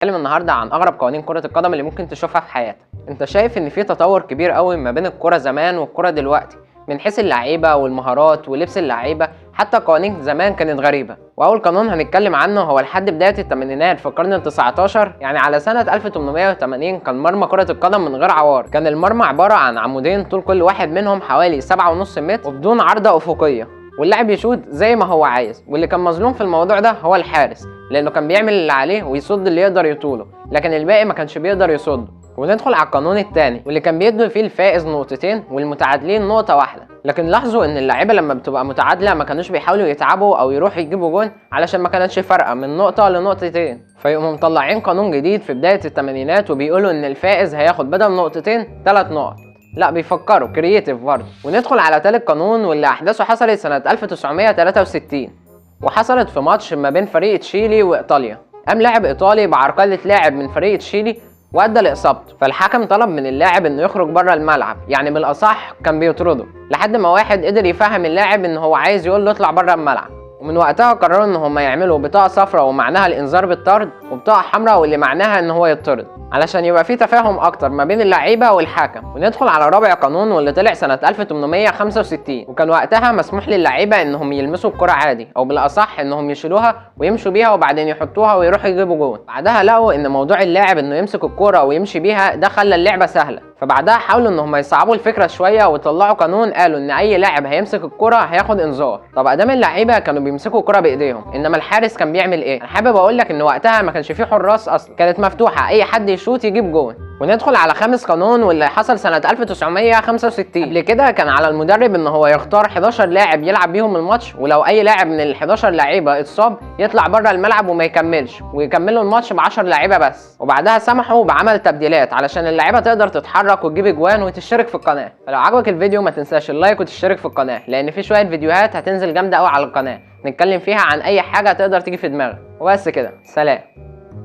هنتكلم النهارده عن اغرب قوانين كرة القدم اللي ممكن تشوفها في حياتك. انت شايف ان في تطور كبير قوي ما بين الكرة زمان والكرة دلوقتي، من حيث اللعيبة والمهارات ولبس اللعيبة، حتى قوانين زمان كانت غريبة. واول قانون هنتكلم عنه هو لحد بداية الثمانينات في القرن ال19، يعني على سنة 1880 كان مرمى كرة القدم من غير عوار. كان المرمى عبارة عن عمودين طول كل واحد منهم حوالي 7.5 متر وبدون عارضة افقية، واللاعب يشوط زي ما هو عايز. واللي كان مظلوم في الموضوع ده هو الحارس، لانه كان بيعمل اللي عليه ويصد اللي يقدر يطوله، لكن الباقي ما كانش بيقدر يصده. وندخل على القانون الثاني واللي كان بيدوا فيه الفائز نقطتين والمتعادلين نقطة واحدة. لكن لاحظوا ان اللعيبة لما بتبقى متعادلة ما كانوش بيحاولوا يتعبوا او يروحوا يجيبوا جون، علشان ما كانتش فارقة من نقطة لنقطتين. فيقوموا مطلعين قانون جديد في بداية الثمانينات وبيقولوا ان الفائز هياخد بدل نقطتين 3 نقط. لا بيفكروا creative برضه. وندخل على ثالث قانون واللي احداثه حصلت سنة 1963، وحصلت في ماتش ما بين فريق تشيلي وايطاليا. قام لاعب ايطالي بعرقلة لاعب من فريق تشيلي وادى لاصابته، فالحكم طلب من اللاعب انه يخرج بره الملعب، يعني بالاصح كان بيطرده، لحد ما واحد قدر يفهم اللاعب ان هو عايز يقول له اطلع بره الملعب. ومن وقتها قرروا ان هم يعملوا بطاقة صفراء ومعناها الانذار بالطرد، وبطاقة حمراء واللي معناها ان هو يطرد، علشان يبقى في تفاهم اكتر ما بين اللعيبة والحكم. وندخل على رابع قانون واللي طلع سنة 1865، وكان وقتها مسموح للعيبة انهم يلمسوا الكرة عادي، او بالاصح انهم يشيلوها ويمشوا بيها وبعدين يحطوها ويروحوا يجيبوا جون. بعدها لقوا ان موضوع اللاعب انه يمسك الكرة ويمشي بيها ده خلى اللعبة سهلة، فبعدها حاولوا ان هم يصعبوا الفكرة شوية وطلعوا قانون قالوا ان اي لاعب هيمسك الكرة هياخد انذار. طب ادام اللعيبة كانوا بيمسكوا الكرة بايديهم، انما الحارس كان بيعمل ايه؟ انا حابب اقول لك ان وقتها ما كانش فيه حراس اصلا، كانت مفتوحة اي حد يشوط يجيب جون. وندخل على خامس قانون واللي حصل سنة 1965. قبل كده كان على المدرب ان هو يختار 11 لاعب يلعب بيهم الماتش، ولو اي لاعب من ال 11 لعيبة اتصاب يطلع بره الملعب وما يكملش، ويكملوا الماتش ب 10 لعيبة بس. وبعدها سمحوا بعمل تبديلات علشان اللعيبة تقدر تتحرك وتجيب اجوان وتشترك في القناة. فلو عجبك الفيديو ما تنساش ال like وتشترك في القناة، لان في شوية فيديوهات هتنزل جامدة قوي على القناة نتكلم فيها عن اي حاجة تقدر تيجي في دماغك. وبس كده، سلام.